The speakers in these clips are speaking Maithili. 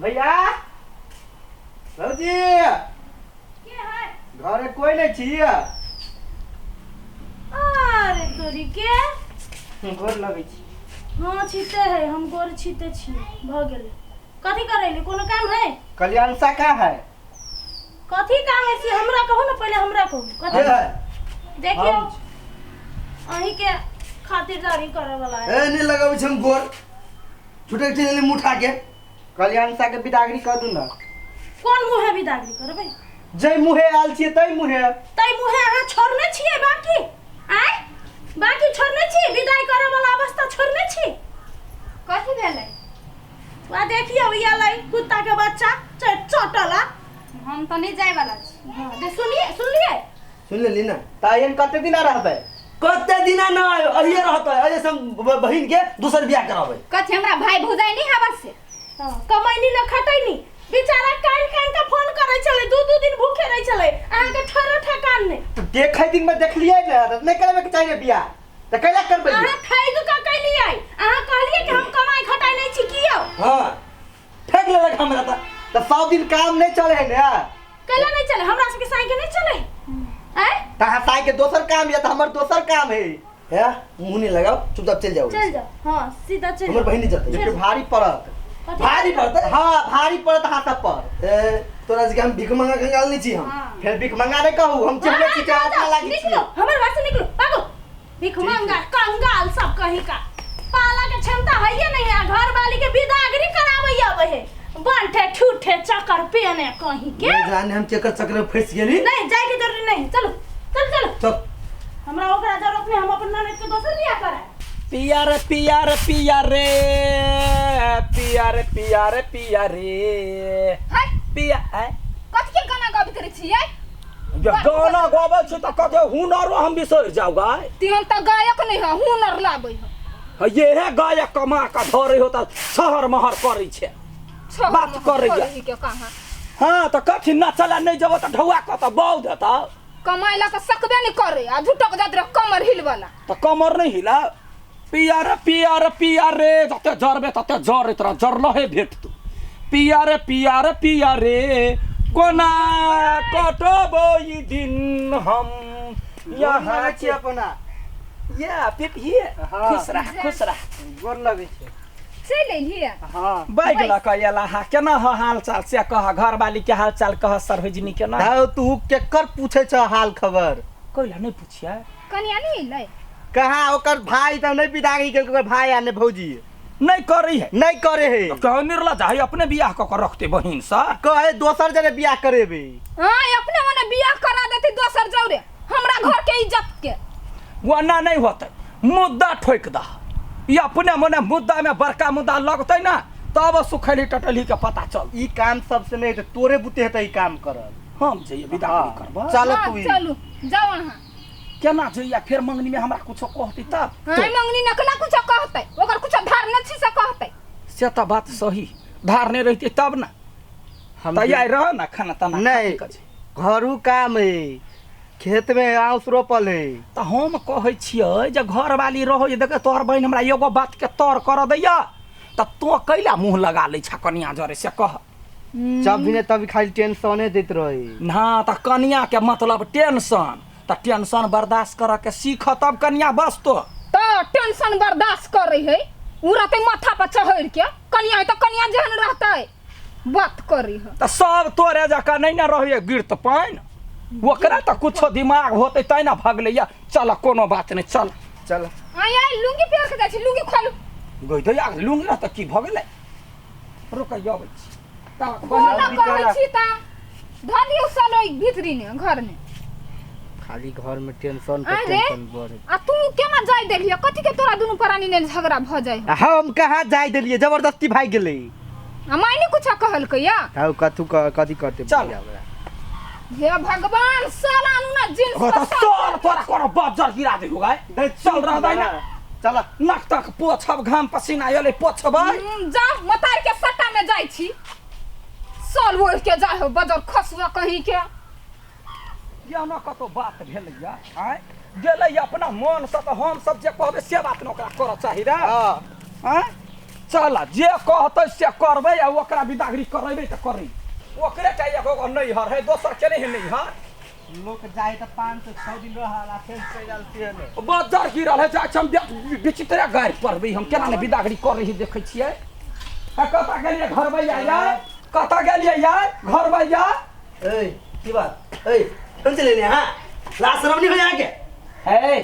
भैया भौजी के है घरे कोई नहीं छी अरे तोरी के गोर लगै छी। हाँ छीते है, हम गोर छीते छी। भऽ गेलै। कथी करैली? कोनो काम है? कल्याणसा का है? कथी काम है से हमरा कहू ने पहिले, हमरा कहू कथी। है देखियौ, हम अहीं के खातिरदारी करे वाला है। ए, नहीं लगाबै छी हम गोर, छुटक चलि एली मुँह उठा के। कल्याणसा के बिदागरी कर दू ना। कोन मुँहे बिदागरी करबै? जै मुहे आयल छियै तै मुहे। तै मुहे अहाँ छोड़ने छियै बाकी? आय, बाकी छोड़ने छी? विदाई करे वाला अवस्था छोड़ने छी? कथी भेलै? आ देखियौ, ई अलै कुत्ता के बच्चा चटला। हम तऽ नहि जाय वाला छी। हाँ, दे सुनिए, सुनलिए? सुन लेली ना। तऽ एहन कते दिना रहबै? कते दिना न अहिए रहतै, अहिए से हम बहिन के दोसर बियाह कराबै। कथी हमरा भाई भौजाई नहीं हवा से? हाँ, कमैनी न खटैनी, बेचारा कान कान के फोन करै छलै, दू दू दिन भूखे रहै छलै, अहाँके ठरो ठकान नहि। तऽ देखै दिन में देखलियै ने तऽ नहि करबै के चाहिए बियाह, तऽ कैला करबै? अहाँ ठगि कऽ कैलियै। अहाँ कहलियै कि हम कमाइ खटाइ नहि छी कियो। हाँ, ठेक लेलक हमरा तऽ। तऽ सब दिन काम नहि चले है ने। कैला नहि चले? हमरा सबके साई के नहि चले आँय? तऽ अहाँ साई के दोसर काम यऽ तऽ हमर दोसर काम है। है, मुँह नहीं लगाओ, चुपचाप चल जाओ। चल जाओ, हाँ, सीधा चल हमर जाओ। बहिन नहीं जतै। देखियौ, भारी पड़त। कथी? भारी पड़तै? हाँ, भारी पड़त अहाँ सब पर। ए, तोरा जे हम भीख मंगा कंगाल नहीं छी हम। हाँ। फेर भीख मंगा नहि कहू, हम हाँ, चिन्हने हाँ, छी जाओ, अपना जाओ, लागी छी। निकलो हमर घर से, निकलो, भागो। भीख मंगा कंगाल सब कहीं का पाला के क्षमता है ये नहीं है। घर वाली के विदागरी कराबै आबै है, बंठे ठूठे चक्कर पेने कहीं के। नहीं जाने हम चक्कर चक्कर में फंस गेली। नहीं, जाए के जरूरी नहीं, चलो चलो चलो। चल। हमरा ओकरा जरूरत नहीं, हम अपन ननद के दोसर बियाह कराए। पिया रे पिया रे पिया रे पिया रे पिया रे पिया रे हाय। पिया आय। कथी के गाना गाबैत रहै छियै? जे गाना गाबै छी तऽ कते हुनरो हम बिसरि जाउ गाय। तेहन तऽ गायक नहि है, हुनर लाबै है। ये हे गायक कमा कऽ धरे हो तऽ शहर महर करै छै। छह बात महर करैया। करही के कहाँ। हाँ, तऽ कथी नचला नहि जेबो तऽ ढौआ कतऽ बाउ देतौ? कमाइ लऽ कऽ सकबे नहि करे आ झूठक जात रह कमर हिलवला। तऽ कमर नहि हिला। पिया रे पिया रे पिया रे, जते जरबे तते जरैत रह, जरलहे भेटतौ। पिया रे पिया रे पिया रे, कोना कटबो ई दिन हम गोर यहाँ लगै छी अपना। या पिपिये। हाँ। खुश रह, खुश रह। गोर लगै छै। चलि एलियै? हाँ। बैग लऽ कऽ एला हा, केना हो हाल चाल से कह, घरवाली के हाल चाल कह, सरहोजनी केना? हौ, तू केकर पूछै छ हाल खबर? कैला नहि पुछियै? कनिया नहि एलै? कहाँ, ओकर भाई तऽ नहि विदागरी केलकै, ओकर भाई आ नहि भौजी। नहि करै है? नहि करे है। कहो निर्लज है, अपने बियाह कऽ कऽ रखते बहिन सँ। कहे दोसर जने बियाह करेबे। हाँ, अपने मने बियाह करा देती दोसर जौरे, हमरा घर के इज्जत के। ओना नहि होतै, मुद्दा ठोकि दह। ई अपने मने मुद्दा में बड़का मुद्दा लगतै ना तब सुखैली टटली के पता चल। ई काम सबसे नहि हेतै, तोरे बुते हेतै ई काम करल। हम जइए विदागरी करबै? चल। हाँ, तू ई। चलू, जाओ अहाँ। केना जइए? फेर मंगनी में हमरा कुछो कहती तब। हाँ, मंगनी नकला कुछो कहतै, ओकर कुछो धार न छी से कहतै। से तऽ बात सही, धार नहि रहितै तब ना। हम तैयार रह ना, खाना ताना नहि। खा पी कऽ जे। घरू काम है, खेत में आउस रोपल है। तऽ हम कहै छियै जे घरवाली रहै जे देख, तोहर बहिन हमरा एगो बात के तर करऽ दैया तऽ तों कैला मुँह लगा लै छह कनिया जरे से कह। जब भी ने तभी खाली टेंशने दैत रहे। ना तऽ कनिया के मतलब टेंशन, तऽ टेंशन बर्दाश्त करऽ के सीख तब कनिया बसतो। तऽ टेंशन बर्दाश्त करे है, उ रहतै माथा पर चढ़ि के, कनिया है तऽ कनिया जेहन रहतै बात करे है। तऽ सब तोरे जकाँ नहि ने रहैए गिरत पानि, ओकरा तऽ कुछो दिमाग होतै तैँ ने भगलैया। चल, कोनो बात नहि, चल। चल। आय आय, लुंगी पहिर के जाइ छी, लुंगी खोलू। गई दैया लुंगी रहतै की भऽ गेलै? रुकै, अबै छी तऽ। खोलऽ जल्दी कहै करा। छी तऽ धऽ दियौ सलोई भीतरी ने घर ने। खाली घर में टेंशन पे आय रे। टेंशन बढ़े। आ तू केना जाय देलियै? कथी के तोरा दुनू प्राणी ने झगड़ा भऽ जाइ हौ? आ हम कहाँ जाय देलियै, जबरदस्ती भागि गेलै। आ माय ने कुछो कहलकै या? हौ, कथू कथी करतै? चल। बुढ़िया ओकरा। हे भगवान, साला नु ना जींस हो पर तऽ चल, तोरा कोनो बज्जर गिरा दे गाय। चल रह दै ना। चल। नक तक पोछब, घाम पसीना एलै, पोछबै। जा मतार के सट्टा में जाइ छी, साल ओढ़ के जाइ हो बजर खसुआ कहीं के। या न कतौ बात भेलैया? आँय, गेलै अपना मनसँ तऽ हम सब जे कहबै से बात ने ओकरा करऽ चाही रे। हाँ। आँय। चल जे कहतै से करबै आ ओकरा बिदागरी करेबै तऽ करी ओकरे के एगो नैहर है दोसर के नहीं है नैहर लोग जाए तो 5 से 6 दिन रहल आ फेर चलि आयल तेहने। बजर गिरल है जाइ छी हम विचित्र गारि पढ़बै हम केना ने बिदागरी कर रही देखै छियै आ कतऽ गेलियै घर भैया यार कतऽ गेलियै यार घर भैया ए की बात ए कौन चले ले हां लाज शरम नहीं हो यहाँ के हे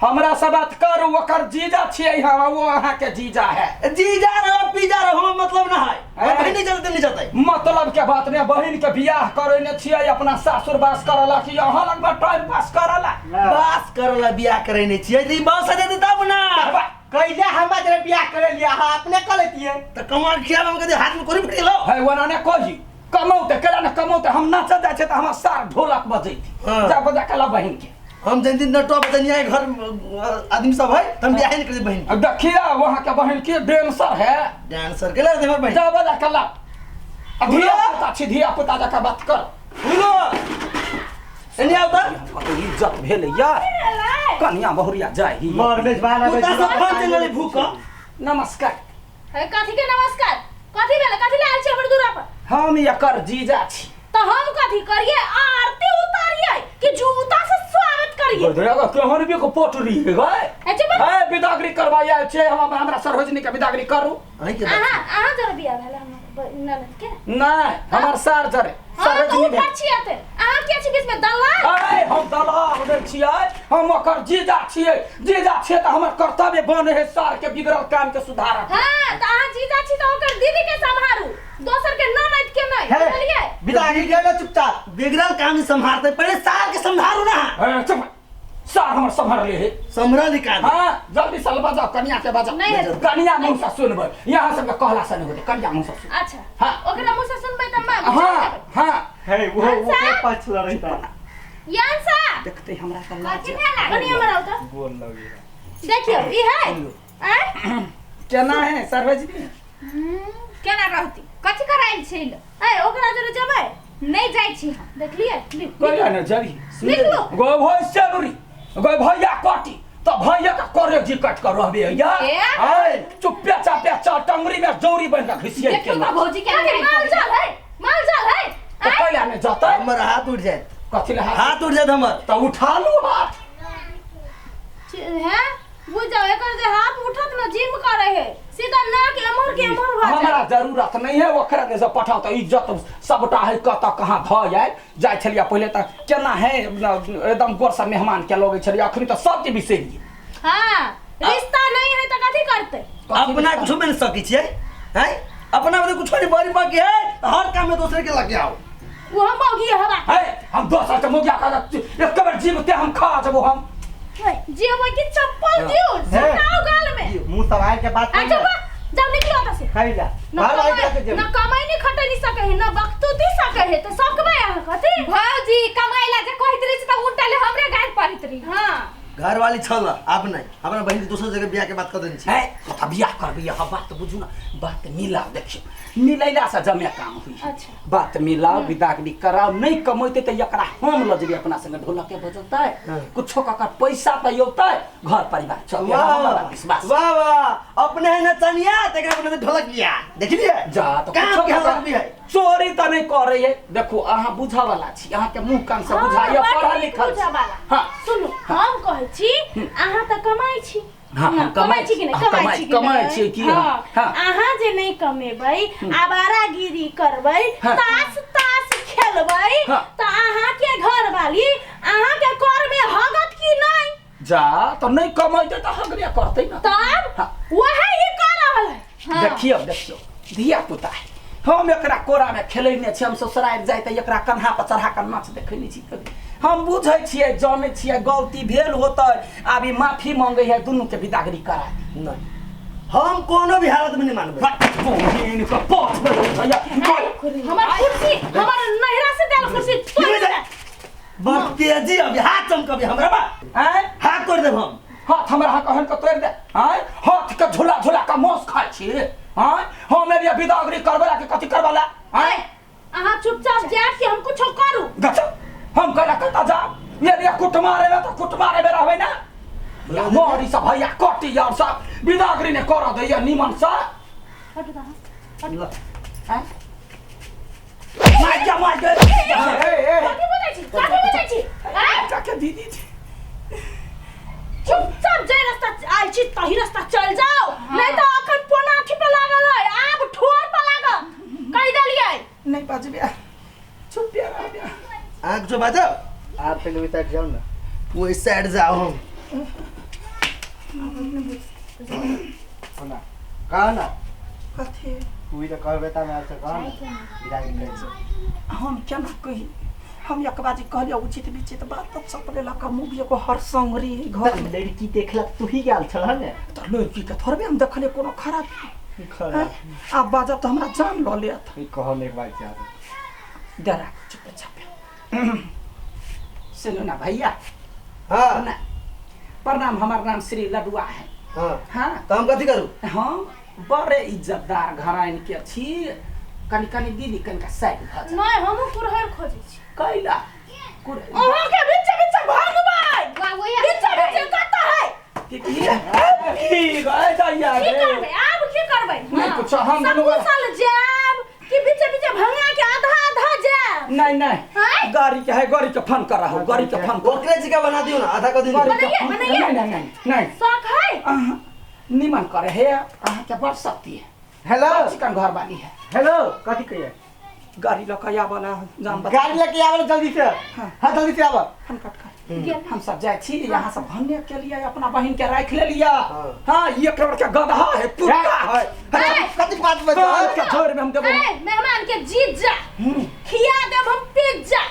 हमरा से बात करू ओकर जीजा छियै हम वो अहाँके जीजा है जीजा रहो पीजा रहो हम मतलब ना है ए। बहन नहीं चलते नहीं चलते मतलब के बात ने बहिन के बियाह करेने छियै अपना सासुर वास करला कि अहाँ लगमे टाइम पास करला बास करला बियाह करे नहीं छियै ई बास दे तब ना कैले हमरा जरे बियाह करे लिया अहाँ अपने कर लेतियै त कमा के खियाब हम कदे हाथ में कोरी पकड़ लो है ओना ने कही कमौते केला ने कमौते हम नाचऽ जाइ छै तऽ हमर सार ढोलक बजैत हाँ। जा बजा के ला बहिन के हम जन दिन नटवा बजनिया घर आदमी सब है त हम बियाह नहीं करे बहन अब देखिए वहाँ के बहिन के डांसर है डांसर के ला दे हमर बहन जा बजा के ला आ धिया पुता छी धिया पुता जकाँ बात कर बोलो एने आओ त कतौ इज्जत भेल यार कनिया बहुरिया जाय ही मर मेजबान आबै कुत्ता सब खान चल गेलै भूख नमस्कार है कथी के नमस्कार कथी भेल कथी ले आयल छी हमर दूरा पर हम एकर जीजा छी तो हम कथी करिए आरती उतारिए कि जूता से स्वागत करिए गोदरा केहन भी को पोटरी है गए ए चुप है बिदागरी करवाई आयल छै हम हमरा सरोजनी के बिदागरी करू अहीं के बात। अहाँ अहाँ जरा बियाह भेल हमर ननद के नहीं हमर सार जरे हाँ तो सरोजनी ऊपर भेल छियै ते अहाँ किया छी बीच में दलाल अरे हम दलाल नहि छियै हम ओकर जीजा छियै जीजा छियै तऽ हमर कर्तव्य बने है सार के बिगड़ल काम के सुधारक हाँ तो अहाँ जीजा छी तो ओकर दीदी के सम्हारू दोसर के ननद के नहीं हे बुझलियै बिदागरी कर लो चुपचाप बिगड़ल काम संभालते पहले सार के संभारू ना ए, चुप सार हमर सम्हारले है संभरा निकाल हाँ जल्दी से बजाओ कनिया के बजाओ नहीं हेतै। कनिया मुँह से सुनबै यहाँ सबके कहला से नहीं होतै कनिया मुँह से सुन अच्छा हाँ। ओकरा मुँह से सुनबै तऽ माँ हाँ हाँ हे वो अच्छा। ओकरे पक्ष लड़ैता यानसा देखते हमरा तऽ लाज कथी भेला कनि हमर आउ तऽ बोल लगी देखियौ ई है आँय केना है सरवजनी केना रहती कथी करायल छै ल ए ओकरा जरे जेबै नहि जाइ छी हम देखलियै लिख कहिया ने जरी निकलू गो भई सेनुरी गो भैया कटी तऽ भैया के करे जी कट कर रहबे या ए? आय चुप्पे चापे चा टंगरी में जौरी बन के घिसिए के देखियौ तऽ भौजी केना कथी माल जाल है माल जाल है तऽ कैला ने जतै हमर हाथ उठ जाए कथी ले हाथ हाथ उठ जाए हमर तऽ उठा लू हाथ हैं बुझ जाओ एकर जे हाथ उठत न जिम करे है सीधा नाक एम्हर के एम्हर भऽ हमरा जाए जरूरत नहीं है ओकरा ने सब पठाओ तऽ इज्जत सबटा है कतऽ कहाँ भऽ जाय जाइ छलियै पहिले तऽ केना है एकदम गोर से मेहमान के लगै छलियै अखनी तऽ सबके बिसरि गेल हाँ रिश्ता नहीं है तऽ कथी करते अपना कुछ बन सकै छियै हैं अपना में कुछ नहीं बड़ी बाकी है तो हर काम में दूसरे के लग जाओ वो हम मौगी हवा है हम दोसर के मुगिया का एक बेर जीवते हम खा जबो हम जेबै कि चप्पल दियो हे। सुनाओ गाल में मुंह सवार के बात अच्छा बा जब निकलो ओतऽ से खाई जा न बाहर आई कमाई के न कमाई नहीं खटै नहीं सकै है न बखतूती सकै है तऽ सकबै अहाँ कथी भौजी कमाइला जे कहैत रही तऽ उल्टा ले हमरे गारि पड़ैत रही हाँ घर वाली छल आप नहीं अपना बहन के दूसरे जगह बियाह के बात कर देने छी है तो बियाह करबै यहाँ बात बुझू ना बात मिलाओ देखियौ मिलैला से जमे काम हुई अच्छा। बात मिलाओ बिदागरी कराओ नहीं कमैते तऽ एकरा हम लऽ जेबै अपना संगे ढोलक के बजतै कुछो ककर पैसा तऽ औतै घर परिवार चलतै वाह हमरा विश्वास वाह वाह अपने है नचनिया तेकरा अपने ढोलक बिया देख लिए जा तऽ काम कुछो के ककर हलक भी है चोरी तऽ नहि करै है देखू अहाँ बुझऽ वाला छी अहाँके मुँह कान से हाँ, बुझाइए बड़ पढ़ल नीक लिखल छी। बुझऽ वाला। हाँ सुनू हम कहै छी अहाँ तऽ कमाइ छी हाँ, हम ना, कमाइ छी कि नहि हाँ, कमाइ छी कि कमाइ नहि? छियै की हाँ, हाँ। अहाँ जे नहि कमेबै आवारागिरी करबै हाँ। तास तास खेलबै हाँ। तऽ अहाँके घरवाली अहाँके कर में हगत की नहि जा तऽ नहि कमैतै तऽ हगबे करतै ना तब हाँ। वही ई कर रहल है हाँ। देखियौ देखियौ धिया पुता है हम एकरा कोरामे खेलैने छी हम ससुरारि जाइ तऽ एकरा कन्हा पर चढ़ा कऽ नाच देखैने छी कभी हम बुझै छियै जानै छियै गलती भेल होतै आब ई माफी मांगै है दुनूके बिदागरी करा दी नहीं हम कोनो भी हालत में नहीं मानबे बहिन के पाँच बजे उठैया हमर कुर्सी हमर नैहरा से देल कुर्सी तोड़ि दे। बड़ तेजी अभी हाथ चमकबी हमरा बा आँय हाथ तोड़ देब हम हाथ हमरा कहन के तोड़ि दे आँय हाथ के झूला झूला के मांस खाइ छी आँय हम एलियै बिदागरी करबै ला कि कथी करबै ला आँय अहाँ चुपचाप जायब कि हम कुछो करू गछ हम कहला कतऽ जाब ये लिए कुटमारे में तऽ कुटमारे में रहबै ना या मोरी सब भैया कटी यार सब बिदागरी ने करऽ दैया निमन से हटू दा। ल हैं मार जा मार जा। ए ए कथी बजै छी? कथी बजै छी? आँय? काके दीदी छी। चुपचाप जे रास्ता आयल छी तही रास्ता चल जाओ, नहीं तो अखन पोनाठी पे लागल है, आब ठोर पे लागल। कहि देलियै। नहीं बाजबे, चुप रह। आँख जो बाजो आप पहले उतर जाओ ना, वो इस साइड जाओ हम। ना कहा ना कथी तू ही तो कहबे त मैं से कहा ना विदाई करै छै। हम केना कही? हम एक बाजी कहलियै उचित विचित बात तब सपने लका मुँह एगो हर संगरी घर में। लड़की देखला तू ही गेल छल ने? तऽ लड़की के थोड़बे हम देखलियै कोनो खराब। आब बाजब तऽ हमरा जान लऽ लेत। ई कहल एक बार चाह डरा चुप चाप। सुनो ना भैया। हां ना प्रणाम, हमार नाम श्री लडुआ है। हां हां त हम कथी करू? हम बड़े इज्जतदार घरान के छी, कनी कनी दीदी कनिका साइड भऽ जा। नहीं, हमहूँ कुरहर खोजै छी। कैला अहाँ के बीच बीच भगबै। वाह, वही बीच बीच कतऽ है? की की की गए दैया की रे? करबै आब? की करबै? नहीं कुछ, हम दुनू सकुशल जायब कि बीच बीच भंगा के आधा आधा जायब? नहीं नहीं, हैं? गाड़ी के है, गाड़ी के फोन कर रहा हूँ, गाड़ी के फोन कर। ओकरे जी का बना दियो ना, आधा कर दियो। गाड़ी के बनाइए, फोन बनाइए। नहीं नहीं नहीं नहीं, शौक है? अहाँ निमन करे है, अहाँ के बड़ शक्ति है। हेलो बड़ चिकन घर वाली है। हेलो कथी कहिए? गाड़ी लऽ के आबऽ जान बचा। गाड़ी लेके आबो जल्दी से। हां जल्दी से आबो। फोन कट कर। हम सब जाए छी, यहाँ सब भन्ने के लिए अपना बहन के राख ले लिया। हाँ, ये करोड़ के गधा है, कुत्ता है। कथी बात बजा? के झोर में हम देबो। ए, मेहमान के जीजा खिया देब हम पिज्जा।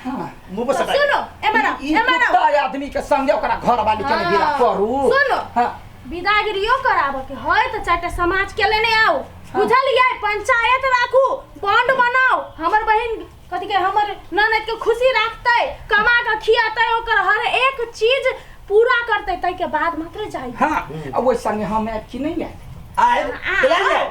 हाँ मुंह पर तो सटाई। सुनो, एमना ई एमना कुत्ता आदमी के संगे ओकरा घर वाली के हाँ। बिना करू। सुनो। हाँ विदागिरियो कराबऽ के है तऽ चारिटा समाज के लेने आओ, बुझलियै? पंचायत राखू, बॉन्ड बनाओ। हमर बहिन कथी के हमर ननद के खुशी राखतै, कमा के खियातै, ओकर हर एक चीज पूरा करतै, ताहि के बाद मात्र जाइ। हाँ, आ ओहि संगे हम आयब कि नहीं आयब? आए चला जाओ,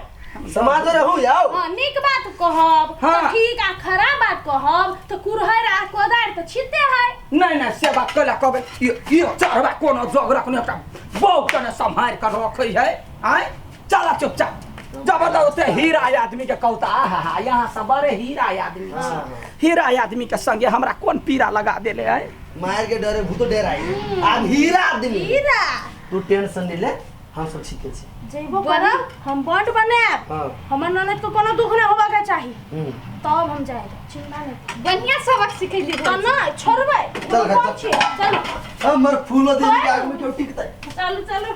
समाज रहू जाओ। हाँ, नीक बात कहब हाँ। तऽ ठीक, आ खराब बात कहब तऽ कुरहरि आ कोदारि तऽ छिते है। नहीं नहीं, से बात कैला कहबै? ये चढ़बा कोनो जोग रखने एकटा बहू के ने सम्हारि के रखै है। आय चला चुपचाप जबरदस्त हीरा आदमी के कहता। आहा, यहाँ सब बड़े हीरा आदमी छी, हीरा आदमी के संगे हमरा कोन पीड़ा लगा देले है? मार के डरे भूतो डर आई आ हीरा आदमी। हीरा तू टेंशन नहीं ले, हम सब ठीक छी। जइबो करब हम बॉन्ड बनायब। हाँ। हमर ननद के कोनो दुख नहि होबऽ के चाही, तब हम जायब, चिंता नहीं। बढ़िया सबक सिखैली। तऽ नहि छोड़बै। चल घर, चल। चलू हमर फूलो दीदी के आग में क्यों टिकता? चलू चलू।